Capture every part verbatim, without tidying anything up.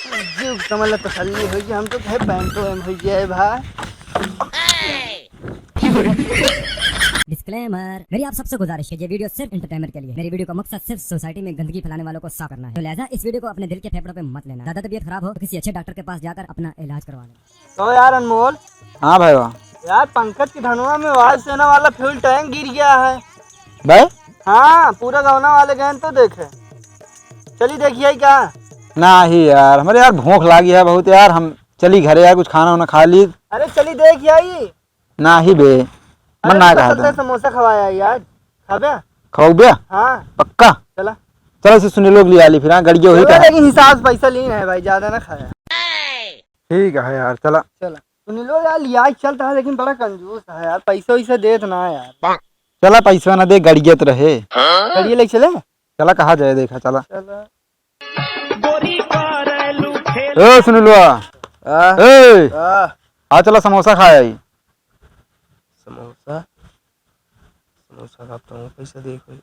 जीव समझ ला तसल्ली होई कि हम तो कहे पैंटो एम होई जाए भाई। डिस्क्लेमर, मेरी आप सबसे गुजारिश है, ये वीडियो सिर्फ एंटरटेनमेंट के लिए है। मेरी वीडियो का मकसद सिर्फ सोसाइटी में गंदगी फैलाने वालों को साफ करना है। तो लिहाजा इस वीडियो को अपने दिल के फेफड़ों पे मत लेना। ज्यादा तबीयत खराब हो तो किसी अच्छे डॉक्टर के पास जाकर अपना इलाज करवा लेना। तो यार अनमोल। हाँ भाई वाह। यार पंकज के धनवा में वायुसेना वाला फ्यूल टैंक गिर गया है। भाई? हाँ, पूरा गौना वाले गए तो देखे। चली देखिए क्या? नाही यार, हमरे यार भूख लागी है बहुत यार, हम चली घरे यार, कुछ खाना वाना खा ली। अरे चली देख आई। नाही बे, मन अरे ना तो कहा चलते था। समोसा खवाया यार, खाबे? खाओगे? हाँ। पक्का? चला। चलो, इसे सुनीलो के लिए आली फिर, हाँ, गड़िया वही चलो, का। लेकिन हिसाब से पैसा लीन है भाई, ज्यादा ना खाया। ठीक है यार, चला। चला। सुनीलो यार, लिया चलता है, लेकिन बड़ा कंजूस है यार, पैसा वैसा देत ना है यार। चला, पैसा ना दे, गड़िया तो रहे। गड़िया ले चले? चला, कहा जाए, देखा, चला। चला। ओ सुनीलवा। आ? ए, आ? आ चला समोसा खाए आई। समोसा? समोसा खात हूँ, पैसा दे कोई।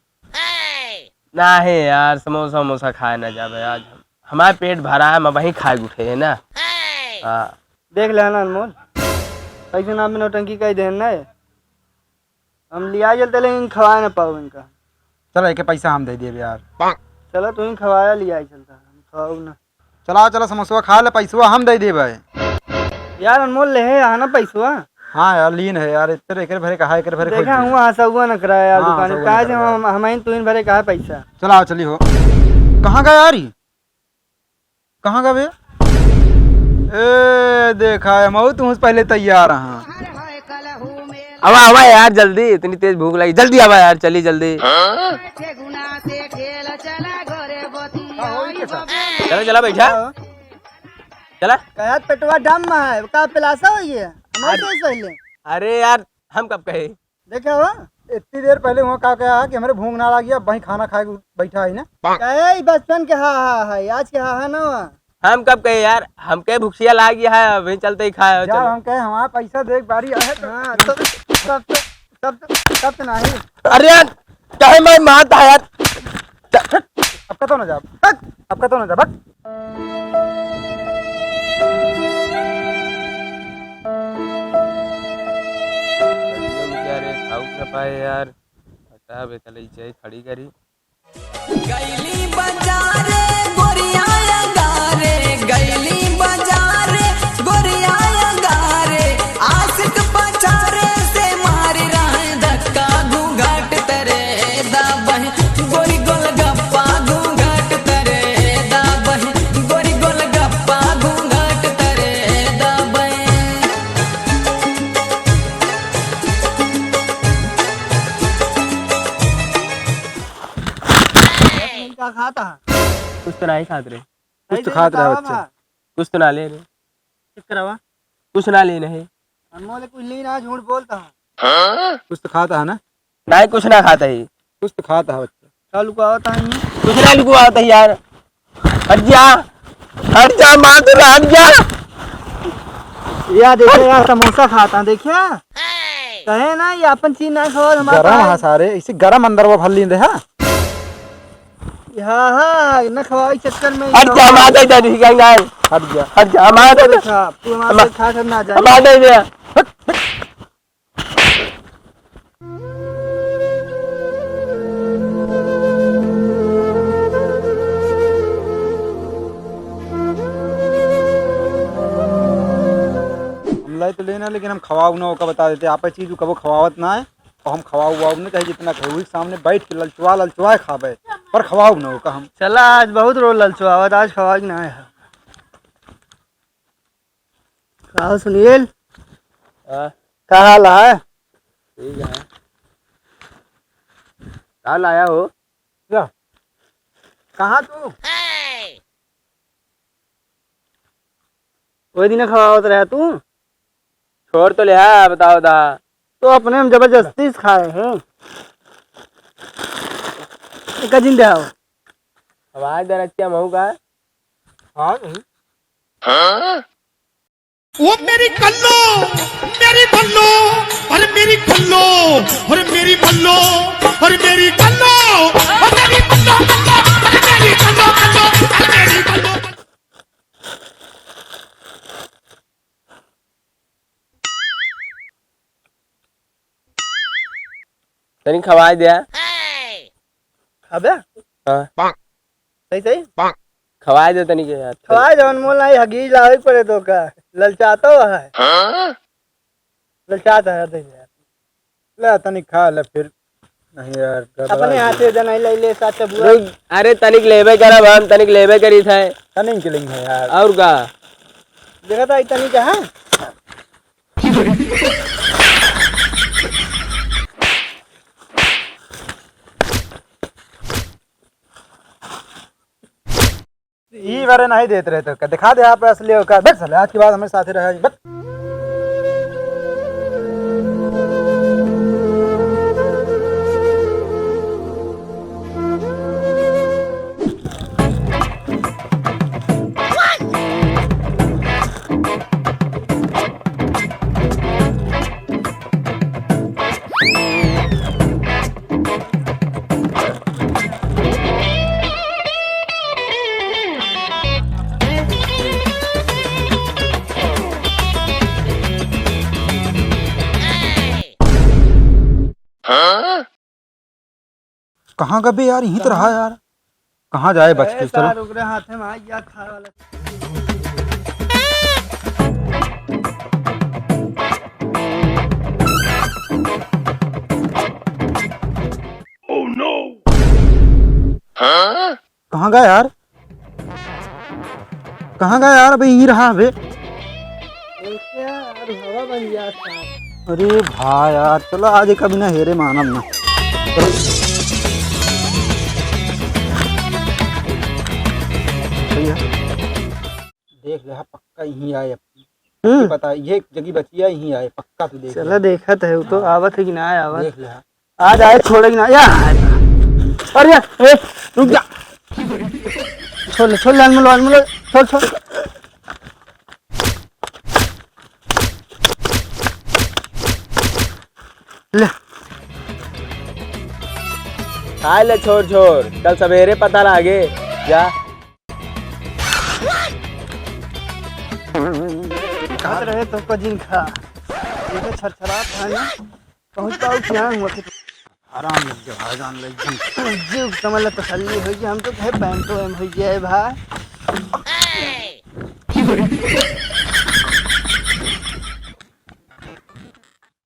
नाही यार, समोसा वमोसा खाए ना जाबे आज। हमार पेट भरा है, हम वहीं खाए उठे है ना। हाँ। देख ले ना अनमोल, पैसे ना में नौटंकी कह देन ना। हम लिया चलते, लेकिन खवाए ना पाओ इनका। चला, एके पैसा हम दे देबे यार। चला, तू ही खवाया लिया चलता, हम खवाऊ ना। चला, चला, समोसवा खा ले, पैसवा हम दे देबे। यार अनमोल, ले है यहाँ ना पैसवा। हाँ यार, लीन है यार, इतने एकरे भरे कहा, एकरे भरे खोज देखा दिया। हुआ हंसा हुआ न कराया यार हाँ, दुकान हंसा पे। हुआ काहे न से कराया। हम, हम ही तू ही भरे कहा पैसा। चला, चली हो। कहाँ गया यार ई? कहाँ गवे? ए, देखा है, मऊ तुमसे पहले तैयार हाँ। आवा, आवा यार, जल्दी, इतनी तेज भूख लगी, जल्दी आवा यार, चली जल्दी। चला, चला, बैठा। चला। कहा पेटवा डम है, का पिलासा होई है? हमारे अरे, से पहले। अरे यार, हम कब कहे? देखे हो, इतनी देर पहले वहाँ का कहा कि हमरे भूख ना लागी, अब वहीं खाना खाए के बैठा है ना। कहे ई बचपन के हा हा है, आज के हा हा ना हुआ। हम कब कहे यार, हमके भुखिया लागी है, अभी चलते ही खाए हो, जा, चलो। हम कहे हमारा पैसा देख बारी आए तो। हाँ, तब, तब, तब, तब, तब तो नहीं। अरे यार, काहे मैं मारता है यार? अब कतो ना जा, अब कतो ना जा, बक। गलियों में क्या रे, खाऊ ना पाए यार। हटा बे, तले ही चाहे खड़ी करी। गैली बाजारे गोरिया अंगारे, गैली बाजारे गोरिया अंगारे, आशिक पचारे से मार रहा है धक्का, घूंघट तरे दाबही, गोरी गोलगप्पा घूंघट तरे दाबही, गोरी गोलगप्पा घूंघट तरे दाबही। का खाता है? कुछ तो नहीं खात रे। कुछ तो खात रहा बच्चा। कुछ तो ना ले रे। चुप करावा। कुछ ना ले नहीं। अनमोल कुछ ली ना, झूठ बोलता है। कुछ तो खाता है ना? नहीं, कुछ ना खाता है। कुछ तो खाता है बच्चा। का लुकावता है? कुछ ना लुकावता है यार। हट जा, हट जा, मार दे, हट जा। या देखिए यार, समोसा खाता, देखिए। कहे ना, ये अपन चीज ना खाओ, हमारे गरम पास। है सारे, इसे गरम अंदर वो भर लीन रहे, हाँ? हाँ, हाँ, न खवाई चक्कर में हट जा, मार दे, जा, ठीक है, यार। हट जा। हट जा, मार दे। अच्छा, तू हमारे हमा-, साथ खा कर ना जा। हमार दे दे। हम लाई तो लेना, लेकिन हम खवाऊ ना, ओका बता देते, आप चीज कबो खवावत ना है, और हम खवाऊ वाऊ ना चाहे जितना कहे, वही सामने बैठ के ललचवा ललचवा खाबे, पर खवाऊ ना ओका हम। चला, आज बहुत रोज ललचवावत, आज खवाऊ ना है। का हो सुनील? हाँ। का हाल है? ठीक है। का लाया हो? क्या? कहाँ तू? वही दिन खवावत रहा तू? छोड़ तो ले, हाँ, बताओ दा। तो अपने हम जबरदस्ती से खाए हैं। एक दिन दे आओ। आवाज दे रखी हम का? हाँ, नहीं। हाँ? ओ मेरी कल्लो, मेरी बल्लो, अरे मेरी कल्लो, अरे मेरी बल्लो, अरे मेरी कल्लो, अरे मेरी बल्लो, बल्लो, अरे मेरी कल्लो, कल्लो, अरे मेरी कल्लो। तनी खवाए दे। अबे। हाँ। सही, सही। खवाए दे तनी के यार। खवाए दे, अनमोल नाही, हगीज लावे के पड़े तो का? ललचातो है। हाँ? ललचात है, दे दे यार। ले, तनी खा ले फिर। नहीं यार, गड़बड़ा अपने ही हाथे है। जनाई ले, ले, साथ बुआ। रुक, अरे तनिक लेबे करब हम, तनिक लेबे करी थे। तनिक के लेंगे यार। और का? देखा था, तनिक है। ई बारे नहीं देत रहे तो का? दिखा दे आप असली औकात। बैठ साले, आज के बाद हमारे साथे रहा। बैठ। कहाँ गबे यार, यहीं तो रहा यार। कहाँ जाए बच के? ए, चलो। सार ओकरे हाथे में आ गया खाए वाला। Oh no! हाँ? कहाँ गया यार? कहाँ गया यार? अबे यहीं रहा बे। ऐसे यार, हवा बन गया था। अरे भाई यार, चलो आज एक अभी ना हेरे मानब ना। चलो। भैया, देख ले, हाँ, पक्का यहीं आए अपनी। हम्म। पता, ये एक जगह बची है, यहीं आए, पक्का तू देख चला ले। देखत है, वो तो हाँ। आवत है कि ना आवत। देख ले, हाँ। आज आए छोड़े कि ना, या। अरे, ए, रुक जा। छोड़ ले, छोड़ ले, अनमोल, अनमोल, छोड़, छोड़। ले। खाए ले, छोड़, छोड़, कल सवेरे पता लागे। जा। कहत रहे तो को जिन खा। ये तो छरछरात है ना। पहुँच पाऊ क्या हुआ कि आराम लग गया भाई, जान लग गई। जीव समझ ला तसल्ली हो गई, हम तो कहे बैंटो एम हो गया है भाई।